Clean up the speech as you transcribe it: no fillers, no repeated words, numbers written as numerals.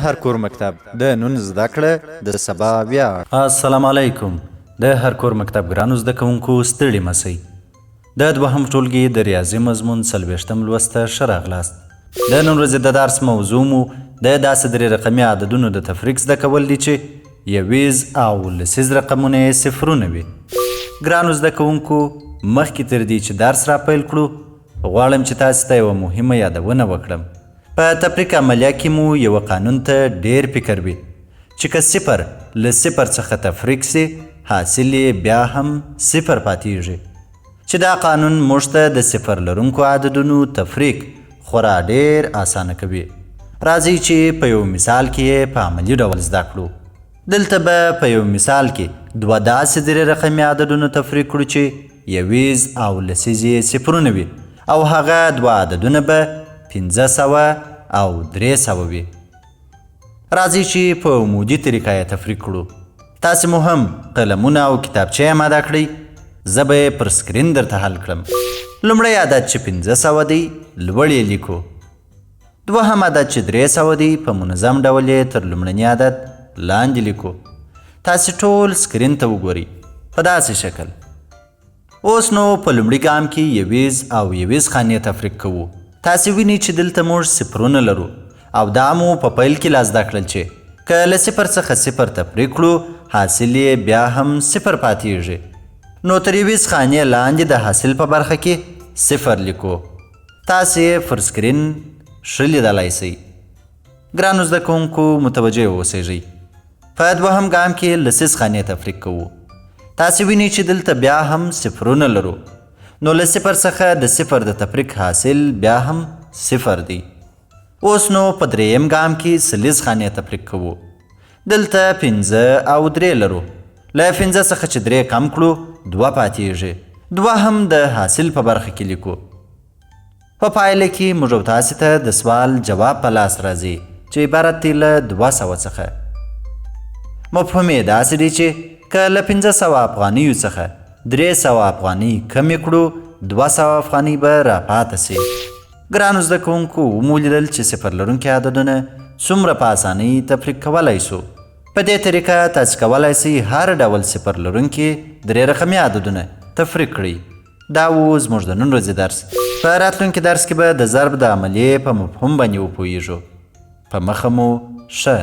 هر کور مکتب، د نن زده کړه د سبا ویاړ. السلام علیکم. د هر کور مکتب ګرانو زده کوونکو، ستړي مه سئ. د دوهم ټولګي د ریاضي مضمون 40م لوست ته ښه راغلاست. د نن ورځې د درس موضوع مو د داسې درې رقمي عددونو د تفریق زده کول دي چې یویز او لسیز رقمونه یې صفرونه وي. ګرانو زده کوونکو، مخکې تر دې چې درس را پیل کړو، غواړم چې تاسې ته یوه مهمه یادونه وکړم. په تفریق عملیه کې مو یوه قانون ته ډیر فکر وي چې که صفر له صفر څخه تفریق سي، حاصل یې بیا هم صفر پاتیږي، چې دا قانون موږ ته د صفر لرونکو عددونو تفریق خورا ډیر اسانه کوي. راځئ چې په یو مثال کې یې په عملي ډول زده کړو. دلته به په یو مثال کې دوه داسې درې رقمي عددونه تفریق کړو چې یویز او لسیز یې صفرونه وي، او هغه دوه عددونه به 500 او 300 وي. راځئ چې په عمودي طریقه یې تفریق کړو. تاسې مو هم قلمونه او کتابچه اماده کړئ، زه به یې پر سکرین درته حل کړم. لومړی عدد چې 500 دی، لوړ یې لیکو. دوهم عدد چې 300 دی، په منظم ډول یې تر لومړني عدد لاندې لیکو. تاسې ټول سکرین ته وګورئ په داسې شکل. اوس نو په لومړي ګام کې یویز او یویز خانې تفریق کوو. تاسې وینئ چې دلته موږ صفرونه لرو، او دا مو په پیل کې لا زده کړل چې که له صفر څخه صفر تفریق کړو، حاصل یې بیا هم صفر پاتیږي. نو تر یویز خانې لاندې د حاصل په برخه کې صفر لیکو. تاسې یې پر سکرین ښه لیدلی سئ. ګرانو زده کوونکو، متوجه اوسئ. په دوهم ګام کې لسیز خانې تفریق کوو. تاسې وینئ چې دلته بیا هم صفرونه لرو، نو له صفر څخه د صفر د تفریق حاصل بیا هم صفر دی. اوس نو په دریم ګام کې سلیز خانې تفریق کوو. دلته 5 او 3 لرو. له 5 څخه چې 3 کم کړو، 2 پاتیږي. 2 هم د حاصل په برخه کې لیکو. په پایله کې موږ او تاسې ته د سوال جواب په لاس راځي چې عبارت دی له 200 څخه. مفهوم یې داسې دی چې که له 500 افغانیو څخه 300 افغانۍ کمې کړو، 200 افغانۍ به راپاته سي. ګرانو زده کوونکو، ومو لیدل چې صفر لرونکي عددونه څومره په اسانۍ تفریق کولی سو. په دې طریقه تاسې کولی سئ هر ډول صفر لرونکي درې رقمي عددونه تفریق کړئ. دا و زموږ د نن ورځې درس. په راتلونکي درس کې به د ضرب د عملیې په مفهوم باندې وپوهیږو. په مخه مو ښه.